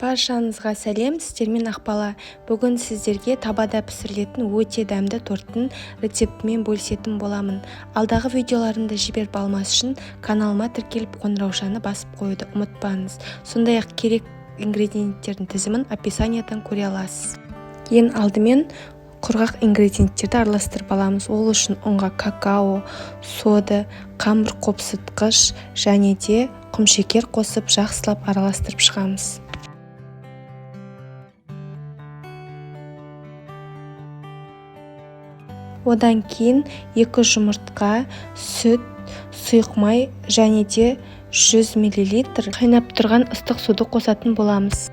Баршаңызға сәлем, сіздермен Ақбала. Бүгін сіздерге табада пісірілетін өте дәмді торттың рецептімен бөлісетін боламын. Алдағы видеоларымды жіберіп алмас үшін каналыма тіркеліп, қоңыраушаны басып қоюды ұмытпаңыз. Сондай-ақ керек ингредиенттердің тізімін описаниядан көре аласыз. Ең алдымен құрғақ ингредиенттерді араластырып аламыз. Ол үшін ұнға какао, сода, қамыр қопсытқыш және де құмшекер қосып, жақсылап араластырып шығамыз. Одан кейін 2 жұмыртқа, сүт, сұйық май және де 100 мл қайнап тұрған ыстық суды қосатын боламыз.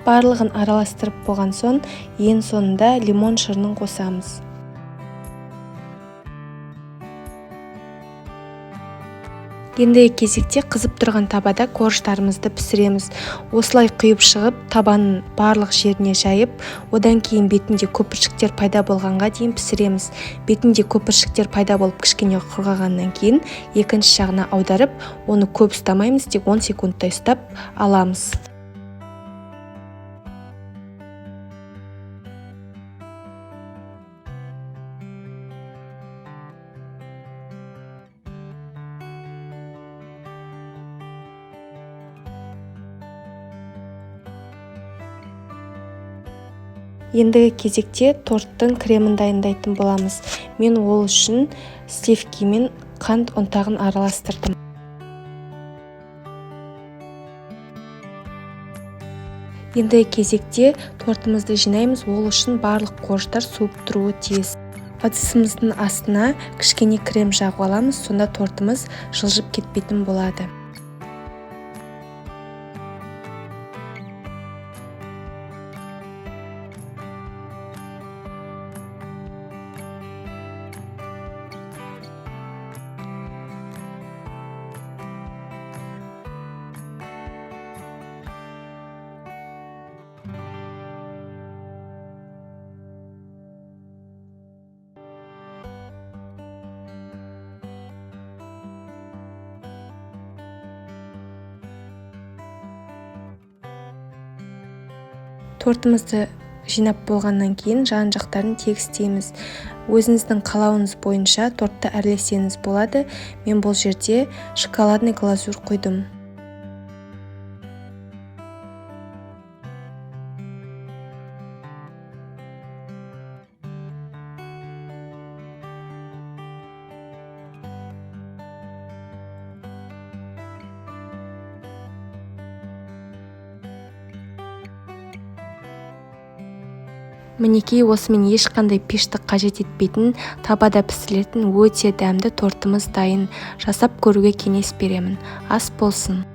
Барлығын араластырып болған соң, ең соңында лимон шырынын қосамыз. Ендігі кезекте қызып тұрған табада коржтарымызды пісіреміз. Осылай құйып шығып, табаның барлық жеріне жайып, одан кейін бетінде көпіршіктер пайда болғанға дейін пісіреміз. Бетінде көпіршіктер пайда болып, кішкене құрғағаннан кейін екінші жағына аударып, оны көп ұстамаймыз, тек 10 секундтай ұстап аламыз. Ендігі кезекте торттың кремін дайындайтын боламыз. Мен ол үшін сливки мен қант ұнтағын араластырдым. Ендігі кезекте тортымызды жинаймыз. Ол үшін барлық коржтар суып тұруы тиіс. Ыдысымыздың астына кішкене крем жағып аламыз, сонда тортымыз жылжып кетпейтін болады. Тортымызды жинап болғаннан кейін жан-жақтарын тегістейміз. Өзіңіздің қалауыңыз бойынша тортты әрлесеңіз болады. Мен бұл жерде шоколадный глазурь құйдым. Мінекей, осымен ешқандай пешті қажет етпейтін, табада пісірілетін өте дәмді тортымыз дайын. Жасап көруге кеңес беремін. Ас болсын.